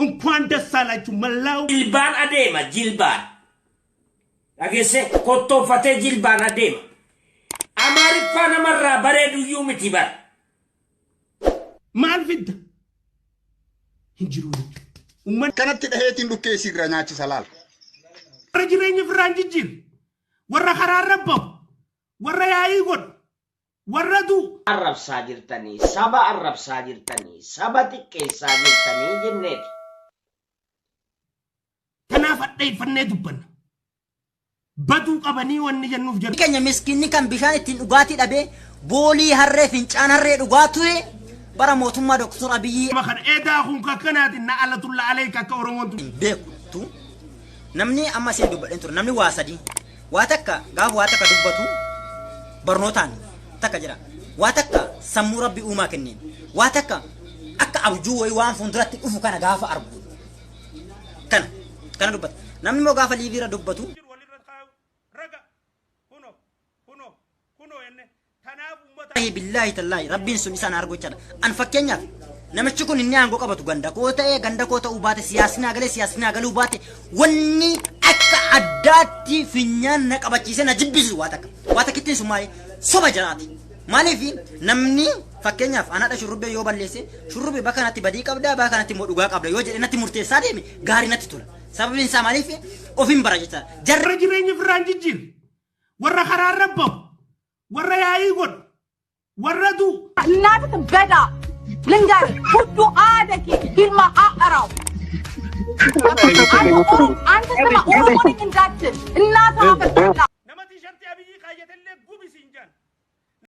እንኳን ደስ አላችሁ መላው Jilbaan adeema jilbaan. Dhageesse kottoonfatee jilbaan adeema. Amaariffaa namarraa bareeduyyuu miti bara. Maal fidda hin jiru jechuudha. Uummanni Kanatti dhaheetiin dhukkee isiirra nyaachisa laal. warra jireenya ofirraa hin jijjiirre, warra karaa bahu, warra yaa'ii godhu, warra du'u. Arrabsaa jirtanii, saba arrabsaa jirtanii, saba xiqqeessaa jirtanii jenneeti. Kanaaf hadheeffannee dubbanna. Baduu qabanii wanni jennuuf jedhu. Keenya miskiinni kan bishaan ittiin dhugaatii dhabee boolii harree fincaan harree dhugaa ture bara mootummaa Doktor Abiyyi Nama kana eedaa kun kakkanaatiin na alatulla aleeka akka Oromoon tun. Beektu namni amma isin dubbadheen ture, namni waa sadii, waa takka gaafa waa takka dubbatu barnootaan takka jira, waa takka sammuu rabbi uumaa kenneen, waa takka akka abjuu wayii waan fuulduratti dhufu kana gaafa argu kana kana dubbata. Namni immoo gaafa liiviirra dubbatu Walirra kaa'u raga kuno kuno kuno jenne tanaaf uummata. Wallaahi, billaahi, tallaahi, rabbiin sun isaan argu jechaadha. An fakkeenyaaf namichi kun inni aangoo qabatu ganda koo ta'ee ganda koo ta'uu baate, siyaasni haa galee siyaasni haa galuu baate, wanni akka addaatti finyaan na qabachiisee na jibbisiisu waa takka. Waa takkittiin sun maali? Soba jiraati. Maaliif namni fakkeenyaaf anadha shurrubbee yoo balleesse, shurrubbee bakka kanatti badii qabda, bakka kanatti immoo dhugaa qabda yoo jedhe natti murteessaa deeme, gaarii natti tola. Sababiin isaa maaliif? Ofin bara jechaadha. Jarri Warra jireenya ofirraa hin jijjiirre, warra karaa bahu, warra yaa'ii godhu, warra du'u. እናትህ በዳ ልንገርህ፣ ሁዱ አደኪ ሂልማ አራው አንተ ኦሮሞ፣ አንተ ስማ፣ ኦሮሞ ነኝ እንዳትል እናትህ አፈር ትብላ።